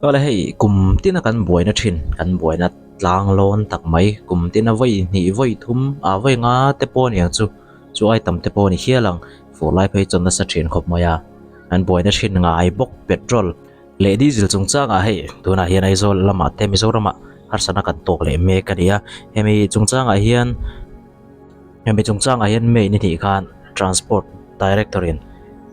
Awle hei kum tina kan buaina thin, kan buaina tlang lawn tak mai, kum tina vawi hnih vawi thum ah vawi nga te pawh aniang chu, chu ai tam te pawh a ni hial ang, fur lai phei chuan nasa thin khawp mai a, kan buaina thin ngai bawk petrol leh diesel chungchangah hei tunah hian Aizawl lamah te Mizoramah harsatna kan tawk leh mek a ni a, hemi chungchangah hian. Hemi chungchangah hian May ni hnih khan Transport Director in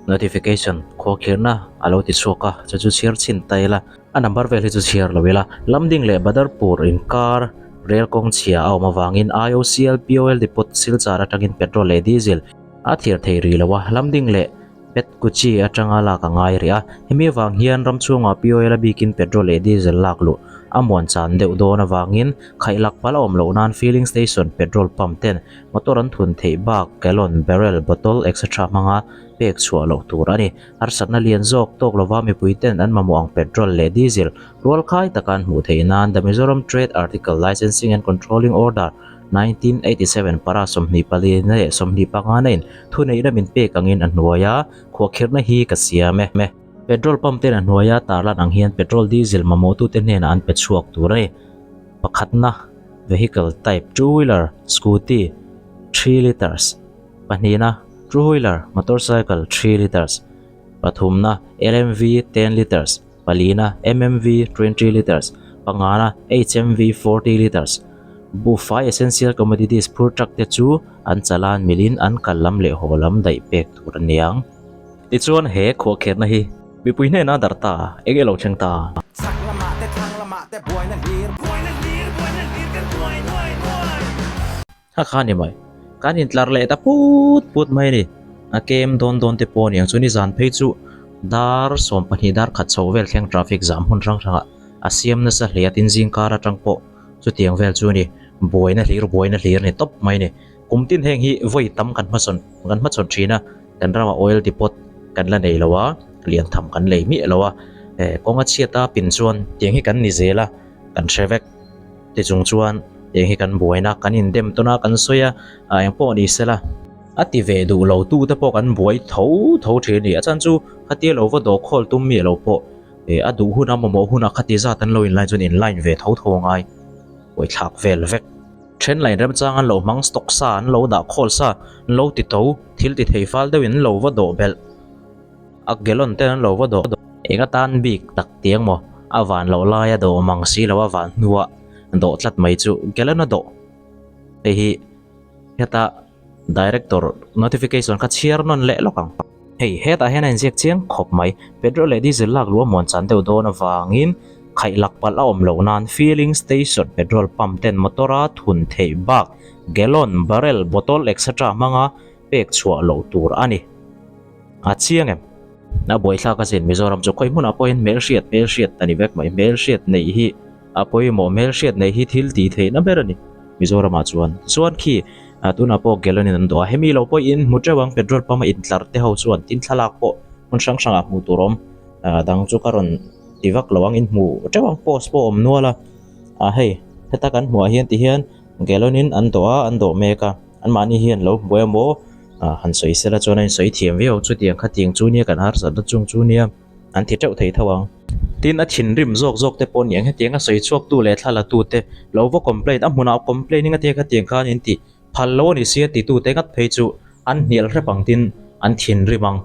notification khuakhirna a lo ti chhuak a, chu chu chhiar chhin ta ila, a number vel hi chu chhiar lo ila, Lamding leh Badarpur inkar rel kawng chhia a awm avangin IOCL POL depot Silchar atangin petrol leh diesel a thlir thei rih lo a, Lamding leh Petkuchi atanga lak a ngai rih a, hemi avang hian ram chhungah POL a bikin petrol leh diesel lak luh a muan chan deuh dawn avangin khaihlak pal a awm loh nan filling station petrol pump ten motor an thun theih bak gallon, barrel, bottle etc hmanga pek chhuah loh tur a ni. Harsatna lian zawk tawk lova mipui ten an mamawh ang petrol leh diesel rualkhai taka an hmuh theih nan The Mizoram Trade Article Licensing and Controlling Order 1987 para 24 leh 25 na in thuneihna min pek angin a hnuai a, khuahkhirhna hi ka siam e. Petrol pump ten a hnuaia tarlan ang hian petrol diesel mamawhtute hnenah an pe chhuak tur a ni. Pakhatna, Vehicle type, two wheeler, scooty, 3 litres. Pahnihna, two wheeler, motorcycle, 3 litres. Pathumna, LMV, 10 litres. Palina, MMV, 20 litres, pangana, HMV, 40 litres. Buhfai essential commodities phur truck te chu an chalan milin an kal lam leh haw lam daih pek tur a niang. Tichuan he khuahkherna hi mipui hnena darh ta, eng elo thleng ta? Chhak lamah te thlang lamah te buaina hlir. Buaina hlir, buaina hlir kan nuai nuai nuai. Kha kha ni mai. Kan intlar leh ta put put mai a ni. A kem dawn dawn te pawh a ni ang chu nizan phei chu dar 12 dar khat chho vel thleng traffic zam hmun hrang hrangah a siam nasa hle a tin zing kar atang pawh chutiang vel chu a ni. Buaina hlir buaina hlir a ni tawp mai a ni. Kum tin heng hi vawi tam kan hmasawn kan hmachhawn thin a, kan ramah oil depot kan la nei lo a, lian tham kan lei miah lo a, kawng a chhiat a pin chuan tiang hi kan ni zel a, kan hre vek. Ti chung chuan eng hi kan buaina kan indem tawn a, kan sawi a, ah eng pawh ni sela. A ti ve duh lo tu te pawh kan buai tho tho thin a ni. A chan chu khatia lo va dawh khawl tum miah lo pawh eh a duh hun a mamawh hun a khati zat an lo in line chuan in line ve tho tho a ngai. Buaithlak vel vek. Then line remchang an lo hmang stock sa an lo dah khawl sa an lo ti to thil ti thei fal deuhin an lo va dawh belh. A gallon ten an lo va dawh. Eng atan bik tak tiang maw? A van loh laia dawh awm ang si lo a van hnuah dawh tlat mai chu gallon a dawh. Hei hi heta director notification kha chhiar nawn leh lawk ang. Hei hetah hian a inziak chiang khawp mai. Petrol leh diesel lak luh a muan chan deuh dawn avangin khaihlak palh a awm loh nan filling station petrol pump ten motor a thun theih bak gallon, barrel, bottle etc hmanga pek chhuah loh tur a ni. A chiang em? A buaithlak a zin Mizoram chu khawi hmunah pawhin hmelhriat hmelhriat a ni vek mai. Hmelhriat neih hi a pawimawh, hmelhriat neih hi thil tih theihna ber a ni Mizoramah chuan. Tichuan khi tunah pawh gallon in an dawh a, hemi lo pawh in hmu teuh ang petrol pump a intlar te ho chuan tin thlalak pawh hmun hrang hrangah hmuh tur awm dang chu ka rawn ti vak lo ang in hmu teuh ang post pawh a awm nual a, ah hei heta kan hmuh ah hian ti hian gallon in an dawh a an dawh mek a anmahni hian lo hmu emaw Ah han sawi sela chuan a insawi thiam viau chutiang khatiang chu nia kan harsatna chung chu nia an ti teuh thei tho ang. Tin a thinrim zawk zawk te pawh niang hetiang a sawi chhuak tu leh thla la tu te lo va complain a hmunah complain in a tia khatiang khan in ti phal lo a ni sia ti tu te ngat phei chu an hnial hrep ang tin an thinrim ang.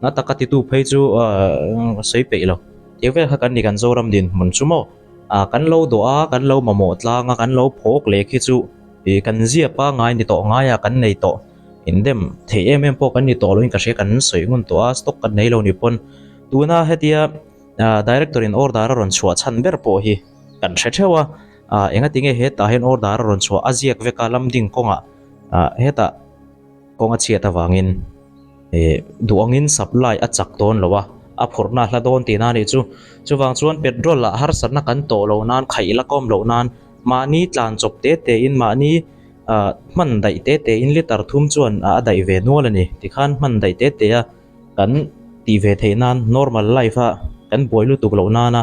Na taka ti tu phei chu ah sawi peih lo. Tiang vel kha kan ni kan Zoram dinhmun chu maw ah kan lo dawh a kan lo mamawh tlang a kan lo phawk leh khi chu ih kan zia pangai ni tawh ngai a kan nei tawh. Indem thei em em pawh kan ni tawh loin ka hria kan sawi ngun tawh a stock kan nei lo ni pawn tuna hetia director in order a rawn chhuah chhan ber pawh hi kan hre theuh a ah enga tinge hetah hian order a rawn chhuah a ziak vek a lam ding kawngah ah hetah kawng a chhiat avangin eh duh angin supply a chak dawn lo a a phurhna a hla dawn tihna a nih chu chuvang chuan petrol ah harsatna kan tawh lo nan khaih la kawm loh nan mahni tlan chawp te te in mahni Ah hman daih te te in liter thum chuan a daih ve nual a ni. Tikhan hman daih te te a kan tih ve theih nan normal life a kan buai lutuk loh nana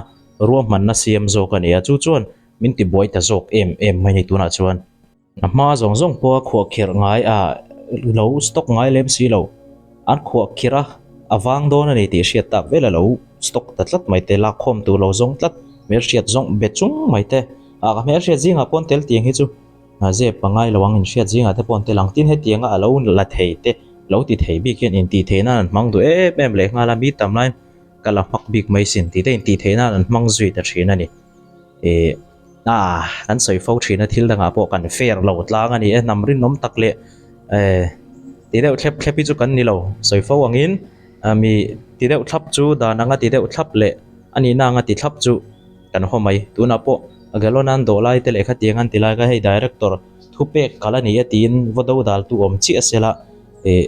ruahmanna siam zawk a ni a. Chu chuan min ti buai ta zawk em em mai a ni tunah chuan. A hma zawng zawng pawha khuahkhirh ngai ah lo stock ngai lem si lo. An khuahkhirh a a vang dawn a ni tih hriat tak vel a lo stock ta tlat mai te lakkhawm tur lo zawng tlat. Hmelhriat zawng be chung mai te ah ka hmelhriat zingah pawn tel tiang hi chu zep pangai lo ang inhriat zingah te pawh an tel ang tin hetianga a lo la thei te lo ti thei bik hian intih theih nan an hmang duh em em leh nghal a mi tam laiin ka la hmak bik mai sin tih te intih theih nan an hmang zui ta thin a ni ih ah kan sawi fo thin a thil dangah pawh kan fair lo tlang a ni e hnam rinawm tak leh eh ti deuh thlep thlep hi chu kan ni lo sawi fo angin mi ti deuh thlap chu dan anga ti deuh thlap leh a nihna anga ti thlap chu kan haw mai. Tunah pawh Galon an dawh lai te leh khatiang an ti lai kha hei director thupek kal a ni a tiin va do dal tu awm chiah sela ih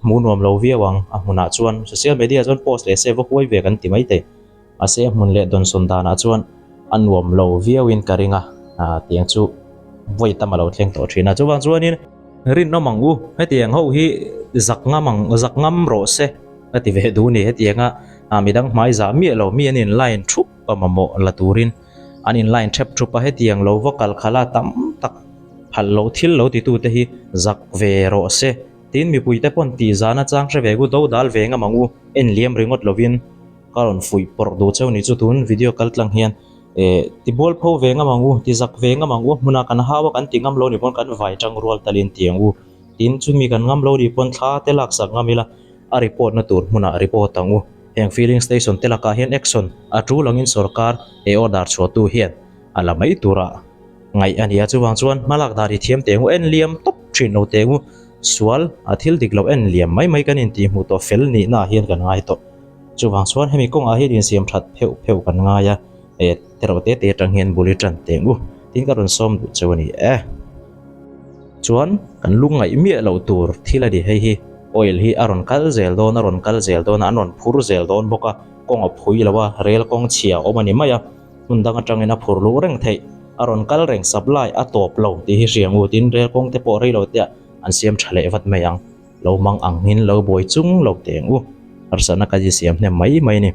hmuh nuam lo viau ang a hmunah chuan social media chuan post leh se va huai ve kan ti mai thei. Mahse a hmun leh dawnsawn danah chuan a nuam lo viauin ka ring a, tiang chu vawi tam a lo thleng tawh thin a. Chuvang chuanin rinawm ang u, hetiang ho hi zak ngam ang zak ngam rawh se ka ti ve duh ni. Hetianga midang hmai zah miah lo mi an in line thup a mamawh la turin an in line thep thup a, hetiang lo va kal khala tam tak phalh loh thil lo titute hi zak ve rawh se. Tin mipuite pawn tih zana chang hre ve gu do dal ve ngam ang u, en liam ringawt lovin. Ka rawn fuih pawrh duh cheu ni chu tun video kal tlang hian eh ti bual pho ve ngam ang u, ti zak ve ngam ang u, hmunah kan hau a kan ti ngam lo ni pawn kan vai tang rual talin ti ang u. Tin chumi kan ngam lo ni pawn thla te lak sak ngam ila a report na tur hmunah report ang u. Heng filling station te lakah hian action a tul angin sorkar he order chhuah tu hian a la mai turah ngaih a ni a. Chuvang chuan hmalak dan i thiam teh ang u, en liam tawp thin lo teh ang u. Sual a thil dik lo en liam mai mai kan intihhmuh tawh fel nihna ah hian kan ngai tawh. Chuvang chuan hemi kawngah hian insiam that pheuh pheuh kan ngai a, eh tereuh te te atang hian bul i tan teh u tin ka rawn sawm duh cheu a ni e. Chuan kan lungngaih miah loh tur thil a ni hei hi oil hi a rawn kal zel dawn a rawn kal zel dawn a an rawn phur zel dawn bawk a kawng a phui lo a rel kawng chhia a awm a ni mai a hmun dang atangin a phur luh reng theih a rawn kal reng supply a tawp lo tih hi hria ngut in rel kawng te pawh rei lo te ah an siam tha leh vat mai ang. Lo mang ang in lo buai chung lo teng u. Harsatna ka insiam hnem mai mai a ni.